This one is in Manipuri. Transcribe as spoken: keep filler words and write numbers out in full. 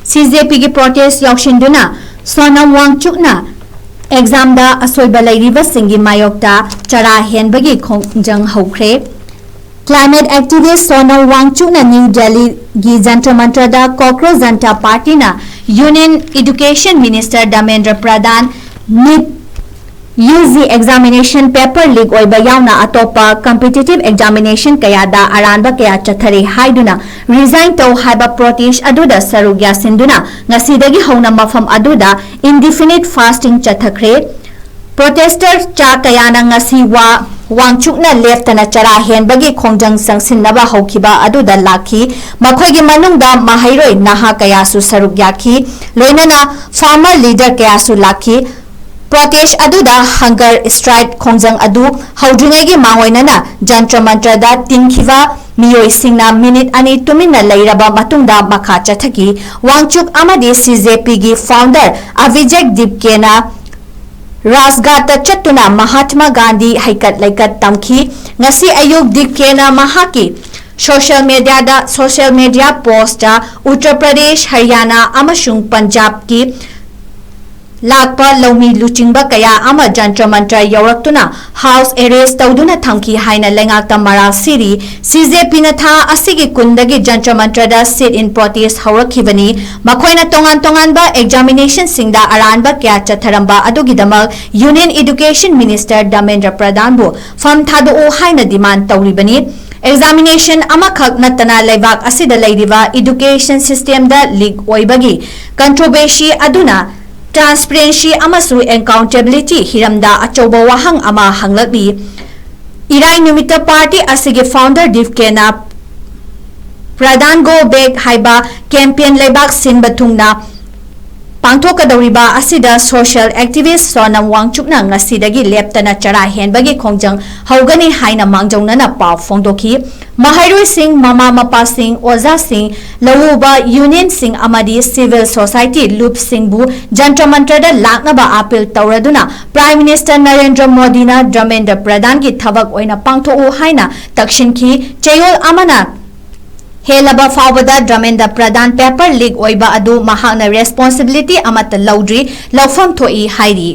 ꯁꯤ ꯖꯦ ꯄꯤꯒꯤ ꯄ꯭ꯔꯣꯇꯦꯁ ꯌꯥꯎꯁꯤꯟꯗꯨꯅ ꯁꯣꯅꯝ ꯋꯥꯡꯆꯨꯛꯅ ꯑꯦꯛꯖꯥꯝꯗ ꯑꯁꯣꯏꯕ ꯂꯩꯔꯤꯕꯁꯤꯡꯒꯤ ꯃꯥꯌꯣꯛꯇ ꯆꯔꯥ ꯍꯦꯟꯕꯒꯤ ꯈꯣꯡꯖꯪ ꯍꯧꯈ꯭ꯔꯦ꯫ Climate activist ꯁꯣꯅꯝ ꯋꯥꯡꯆꯨꯛꯅ ꯅ꯭ꯌꯨ ꯗꯦꯜꯂꯤꯒꯤ ꯖꯟꯇꯔ ꯃꯟꯇꯔꯗ ꯀꯣꯀ꯭ꯔꯣꯖ ꯖꯟꯇꯥ ꯄꯥꯔꯇꯤꯅ Union Education Minister Dharmendra Pradhan NEET U G examination paper leak ꯑꯣꯏꯕ ꯌꯥꯎꯅ ꯑꯇꯣꯞꯄ competitive examination ꯀꯌꯥꯗ ꯑꯔꯥꯟꯕ ꯀꯌꯥ ꯆꯠꯊꯔꯦ ꯍꯥꯏꯗꯨꯅ resign ꯇꯧ ꯍꯥꯏꯕ ꯄ꯭ꯔꯣꯇꯦꯁ ꯑꯗꯨꯗ ꯁꯔꯨꯛ ꯌꯥꯁꯤꯟꯗꯨꯅ ꯉꯁꯤꯗꯒꯤ ꯍꯧꯅ ꯃꯐꯝ ꯑꯗꯨꯗ indefinite fasting ꯆꯠꯊꯈ꯭ꯔꯦ꯫ ꯄ꯭ꯔꯣꯇꯦꯁꯇꯔ ꯆꯥ ꯀꯌꯥꯅ ꯉꯁꯤ ꯋꯥ ꯋꯥꯡꯆꯨꯛꯅ ꯂꯦꯞꯇꯅ ꯆꯔꯥ ꯍꯦꯟꯕꯒꯤ ꯈꯣꯡꯖꯪ ꯆꯪꯁꯤꯟꯅꯕ ꯍꯧꯈꯤꯕ ꯑꯗꯨꯗ ꯂꯥꯛꯈꯤ꯫ ꯃꯈꯣꯏꯒꯤ ꯃꯅꯨꯡꯗ ꯃꯍꯩꯔꯣꯏ ꯅꯍꯥ ꯀꯌꯥꯁꯨ ꯁꯔꯨꯛ ꯌꯥꯈꯤ, ꯂꯣꯏꯅꯅ farmer leader ꯀꯌꯥꯁꯨ ꯂꯥꯛꯈꯤ꯫ ꯄ꯭ꯔꯣꯇꯦꯁ ꯑꯗꯨꯗ hunger strike ꯈꯣꯡꯖꯪ ꯑꯗꯨ ꯍꯧꯗ꯭ꯔꯤꯉꯩꯒꯤ ꯃꯥꯡꯑꯣꯏꯅꯅ ꯖꯟꯇ꯭ꯔ ꯃꯟꯇ꯭ꯔꯗ ꯇꯤꯟꯈꯤꯕ ꯃꯤꯑꯣꯏꯁꯤꯡꯅ ꯃꯤꯅꯤꯠ ꯑꯅꯤ ꯇꯨꯃꯤꯟꯅ ꯂꯩꯔꯕ ꯃꯇꯨꯡꯗ ꯃꯈꯥ ꯆꯠꯊꯈꯤ꯫ ꯋꯥꯡꯆꯨꯛ ꯑꯃꯗꯤ ꯁꯤ ꯖꯦ ꯄꯤꯒꯤ founder ꯑꯚꯤꯖꯦꯛ ꯗꯤꯞꯀꯦꯅ ꯔꯥꯖꯘꯥꯠꯇ ꯆꯠꯇꯨꯅ ꯃꯍꯥꯠꯃꯥ ꯒꯥꯟꯙꯤ ꯍꯩꯀꯠ ꯂꯩꯀꯠ ꯇꯝꯈꯤ꯫ ꯉꯁꯤ ꯑꯌꯨꯛ ꯗꯤꯞꯀꯦꯅ ꯃꯍꯥꯛꯀꯤ social mediaꯗ, social media postꯇ Uttar Pradesh, ꯍꯔꯤꯌꯥꯅꯥ ꯑꯃꯁꯨꯡ ꯄꯟꯖꯥꯕꯀꯤ ꯂꯥꯛꯄ ꯂꯧꯃꯤ ꯂꯨꯆꯤꯡꯕ ꯀꯌꯥ ꯑꯃ ꯖꯟꯇ꯭ꯔ ꯃꯟꯇ꯭ꯔ ꯌꯧꯔꯛꯇꯨꯅ house arrest ꯇꯧꯗꯨꯅ ꯊꯝꯈꯤ ꯍꯥꯏꯅ ꯂꯩꯉꯥꯛꯇ ꯃꯔꯥꯜ ꯁꯤꯔꯤ꯫ ꯁꯤ ꯖꯦ ꯄꯤꯅ ꯊꯥ ꯑꯁꯤꯒꯤ ꯀꯨꯟꯗꯒꯤ ꯖꯟꯇ꯭ꯔ ꯃꯟꯇ꯭ꯔꯗ sit-in protest ꯍꯧꯔꯛꯈꯤꯕꯅꯤ꯫ ꯃꯈꯣꯏꯅ ꯇꯣꯉꯥꯟ ꯇꯣꯉꯥꯟꯕ examinationꯁꯤꯡꯗ ꯑꯔꯥꯟꯕ ꯀꯌꯥ ꯆꯠꯊꯔꯝꯕ ꯑꯗꯨꯒꯤꯗꯃꯛ Union Education Minister ꯙꯔꯃꯦꯟꯗ꯭ꯔ ꯄ꯭ꯔꯙꯥꯟꯕꯨ ꯐꯝ ꯊꯥꯗꯣꯛꯎ ꯍꯥꯏꯅ demand ꯇꯧꯔꯤꯕꯅꯤ꯫ Examination ꯑꯃꯈꯛ ꯅꯠꯇꯅ ꯂꯩꯕꯥꯛ ꯑꯁꯤꯗ ꯂꯩꯔꯤꯕ education systemꯗ leak ꯑꯣꯏꯕꯒꯤ controversy ꯑꯗꯨꯅ transparency ꯑꯃꯁꯨꯡ accountability ꯍꯤꯔꯝꯗ ꯑꯆꯧꯕ ꯋꯥꯍꯪ ꯑꯃ ꯍꯪꯂꯛꯂꯤ꯫ ꯏꯔꯥꯏ ꯅꯨꯃꯤꯠꯇ party ꯑꯁꯤꯒꯤ founder ꯗꯤꯞꯀꯦꯅ Pradhan Go Back ꯍꯥꯏꯕ campaign ꯂꯩꯕꯥꯛ ꯁꯤꯟꯕ ꯊꯨꯡꯅ ꯄꯥꯡꯊꯣꯛꯀꯗꯧꯔꯤꯕ ꯑꯁꯤꯗ social activist ꯁꯣꯅꯝ ꯋꯥꯡꯆꯨꯛꯅ ꯉꯁꯤꯗꯒꯤ ꯂꯦꯞꯇꯅ ꯆꯔꯥ ꯍꯦꯟꯕꯒꯤ ꯈꯣꯡꯖꯪ ꯍꯧꯒꯅꯤ ꯍꯥꯏꯅ ꯃꯥꯡꯖꯧꯅꯅ ꯄꯥꯎ ꯐꯣꯡꯗꯣꯛꯈꯤ꯫ ꯃꯍꯩꯔꯣꯏꯁꯤꯡ, ꯃꯃꯥ ꯃꯄꯥꯁꯤꯡ, ꯑꯣꯖꯥꯁꯤꯡ, ꯂꯧꯎꯕ unionꯁꯤꯡ ꯑꯃꯗꯤ civil society ꯂꯨꯞꯁꯤꯡꯕꯨ ꯖꯟꯇ꯭ꯔ ꯃꯟꯇ꯭ꯔꯗ ꯂꯥꯛꯅꯕ appeal ꯇꯧꯔꯗꯨꯅ Prime Minister ꯅꯔꯦꯟꯗ꯭ꯔ ꯃꯣꯗꯤꯅ ꯙꯔꯃꯦꯟꯗ꯭ꯔ ꯄ꯭ꯔꯙꯥꯟꯒꯤ ꯊꯕꯛ ꯑꯣꯏꯅ ꯄꯥꯡꯊꯣꯛꯎ ꯍꯥꯏꯅ ꯇꯛꯁꯤꯟꯈꯤ꯫ ꯆꯌꯣꯜ ꯑꯃꯅ ꯍꯦꯜꯂꯕ ꯐꯥꯎꯕꯗ ꯙꯔꯃꯦꯟꯗ꯭ꯔ ꯄ꯭ꯔꯙꯥꯟ paper leak ꯑꯣꯏꯕ ꯑꯗꯨ ꯃꯍꯥꯛꯅ responsibility ꯑꯃꯠꯇ ꯂꯧꯗ꯭ꯔꯤ, ꯂꯧꯐꯝ ꯊꯣꯛꯏ ꯍꯥꯏꯔꯤ꯫